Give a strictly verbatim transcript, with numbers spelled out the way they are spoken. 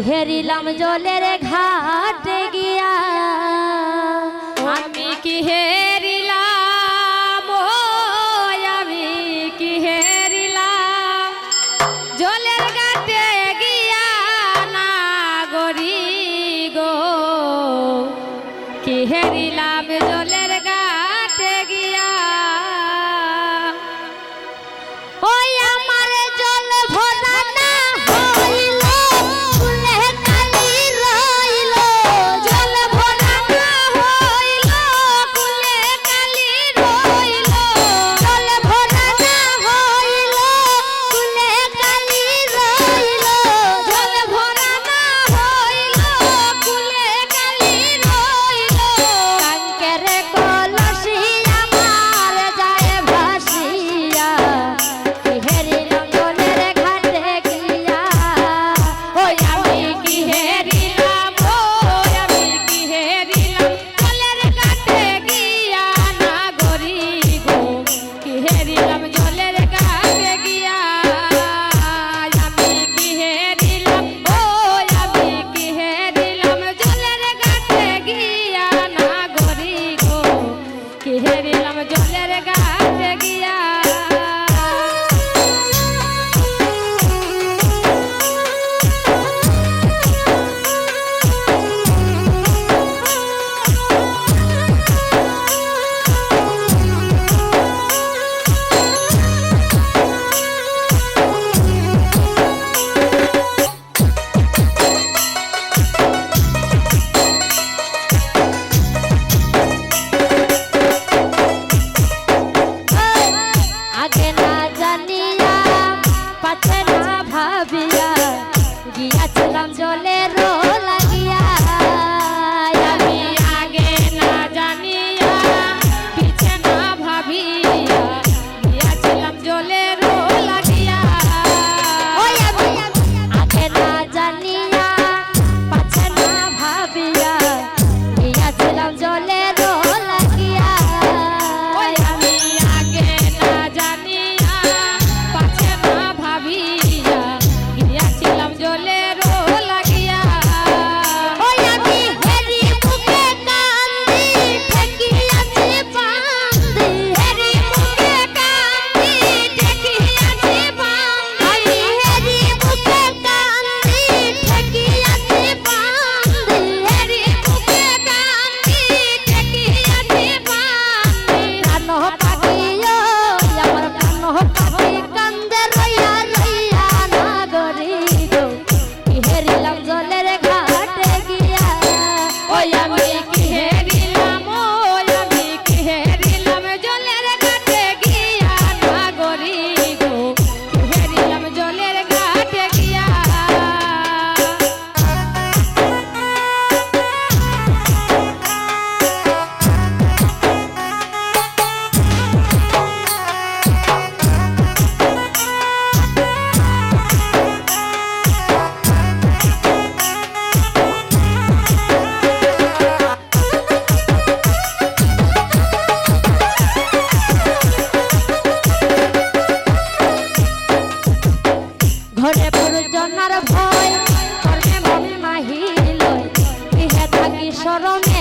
হেরিলাম জলের ঘাটে গিয়া, আমি কি হেরিলাম, ও আমি কি হেরিলাম, জলের ঘাটে গিয়া না গরি গো, কি হেরিলাম জলের ঘাটে গিয়া। ওই আমার জল ভরা না হইল, কুলে কালি রইল। জল ভরা না হইল, কুলে কালি রইল। জল ভরা না হইল, কুলে কালি রইল। জল ভরা না হইল, কুলে কালি রইল। কাঙ্কের কলসি আমার যায় ভাসিয়া, কি হেরিলাম জলের ঘাটে গিয়া। ওই আমি কি হেরিলাম, ওই আমি কি হেরিলাম জলের ঘাটে গিয়া না গরি গো। কি হেরিলাম জলের ঘাটে গিয়া, আমি কি হেরিলাম, ও আমি কি হেরিলাম জলের ঘাটে গিয়া না গরি গো, কি হেরিলাম জলের ঘাটে গিয়া। আগে না জানিয়া, পাছে না ভাবিয়া, গিয়াছিলাম জলের লাগিয়া। আমি আগে না জানিয়া, পিছে না ভাবিয়া, গিয়াছিলাম জলের লাগিয়া। ওই আমি আগে না জানিয়া, পাছে না ভাবিয়া, গিয়াছিলাম জলের লাগিয়া। ওই আমি আগে না জানিয়া, পাছে না ভাবিয়া, গিয়াছিলাম জলের লাগিয়া। ওই আমি হেরি বুকে কান্দি, ঠেকিয়াছি ফান্দি, হেরি বুকে কান্দি, ঠেকিয়াছি ফান্দি। আমি হেরি বুকে কান্দি, ঠেকিয়াছি ফান্দি, হেরি বুকে কান্দি, ঠেকিয়াছি ফান্দি। প্রাণ পাখি ও, আমার প্রাণ পাখি কান্দে রইয়া রইয়া না গরি গো। কি হেরিলাম জলের ঘাটে গিয়া। ওই আমি কি হেরিলাম, ওই আমি কি হেরিলাম জলের ঘাটে গিয়া না গরি গো। কি হেরিলাম জলের ঘাটে গিয়া। ঘরে পুরুষজনার ভয়, কর্মে মন মাহিল, গৃহে থাকি শরমে